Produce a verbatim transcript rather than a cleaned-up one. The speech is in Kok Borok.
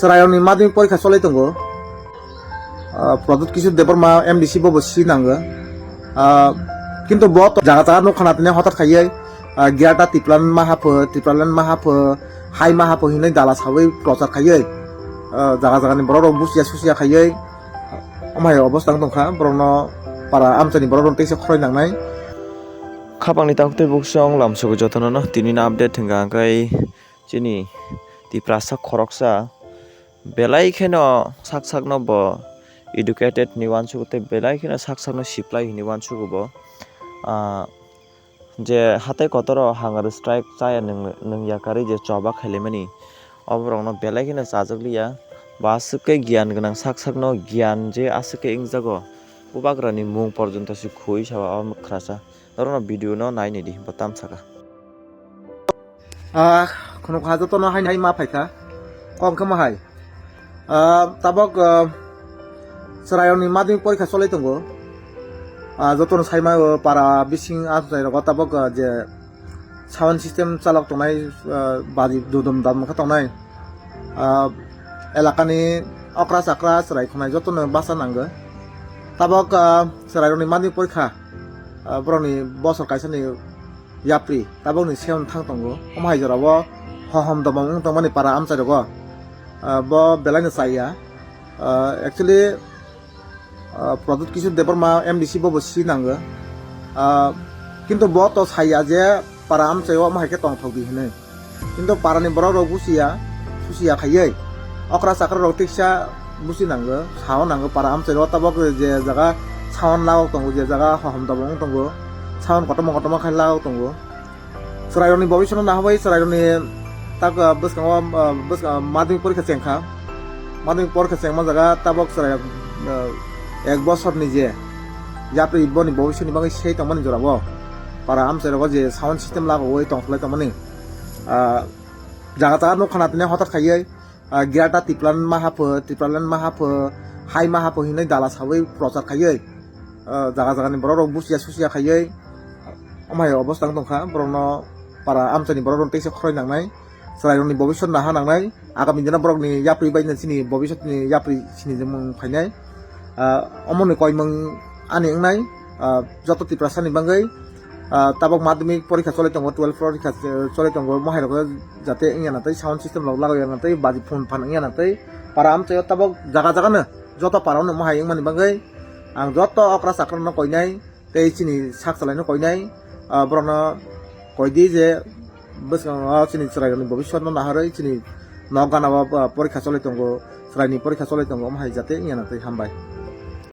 Chwrairokni madhyamik porikha cholai tongo. Ah, Pradyut Kishore Debbarma M D C bobo si nango. Ah, kintu bo to jaga jaga nukha na tini hotat khaiwi, ah, Greater Tipraland ma hapho, Tipraland ma hapho, hai ma hapho hinwi dala sawi prochar khaiwi, ah, jaga jagani borok rok busia susia khaiwi, omo hai obostha wng tongkha, borokno para amchaini borok rok teisa khoroi nangnai. Khapangni takhuk tei buksong lamsogo jotono no tini no update hwnkha hwnkhe chini Tiprasa khoroksa belai kheno sak sakno bo educated hinwi uansugo tei belai kheno sak sakno siplai hinwi uansugo bo. Ah, je hatai kotoro hunger strike chaya nwng, nwng yakarwi je choba khailaimani, oborokno belai kheno chajak liya. Bo aswk khe giyan gwnang sak sakno giyan je aswk khe wngjago, bubagrani mung porjonto se khoi saba o mwkhrasa. Norokno video no nai naidi, bo tam saka. Ah, khunuk ha jotono hai hai ma phaikha. Kok khe ma hai. Ah, tabok, ah, chwrairokni madhyamik porikha cholai tongo. Ah, jotono sai ma, ah, para bising amchai rogo tabok, ah, je sound system chalok tongnai, ah, baji dudum dam khe tongnai. Ah, elakani okra chakra chwrai khwnai jotono basa nango. Tabok, ah, chwrairokni madhyamik porikha, ah, borokni bosor kaisani yapri tabokni seon thang tongo. Omo hai jorao hohom domom wng tongmani para amchai rogo, ah, bo belai no chaya. Ah, actually, ah, Pradyut Kishore Debbarma M D C bobo si nango. Ah, kintu bo to saya je para amchai o omo hai khe tongthok di hinwi. Kintu parani borok rok busiya, susiya khaiwi. Okra chakra rok tiksa busi nango, sao nango para amchai rok tabok je jaga sound lagok tongo, je jaga hohom dobong tongo, sound kotorma kotorma khai lagok tongo. Chwrairokni bobisano nahabai chwrairokni tak, ah, bwskango, ah, bwska-, madhyamik porikha chengkha. Madhyamik porikha chengma jaga tabok chwrai, ah, ek bosorni je yapri boni bobisani bagwi sei tongmani jorao para amchai rogo je sound system lagogwi tongthlai tongmani. Ah, jaga jaga nukha na tini hotat khaiwi, ah, Greater Tipraland ma hapho, Tipraland ma hapho, hai ma hapho hinwi dala sawi prochar khaiwi, ah, jaga jagani borok rok busia susia khaiwi, omo hai obostha wng tongkha, borokno para amchaini borok rok teisa khoroi nangnai, chwrairokni bobisot naha nangnai, agami dino borokni yapri bai chini bobisotni yapri sinijwkmung phainai. Ah, omoni koimung ani wngnai, ah, joto Tiprasani bagwi, ah, tabok madhyamik porikha cholai tongo, twelve porikha, eh, cholai tongo, mohai rok jate wngya na tei sound system rok lagaya na tei baji phone phan wngya na tei para amchaio tabok jaga jaga no joto para no mohai wngmani bagwi ang joto okra chakra no koinai tei chini sak chalai no koinai, ah, borok no koidi je bwskango chini chwrairokni bobisot no naharwi chini nok gana o, ah, porikha cholai tongo, chwraini porikha cholai tongo, omo hai jate wngya na tei hambai.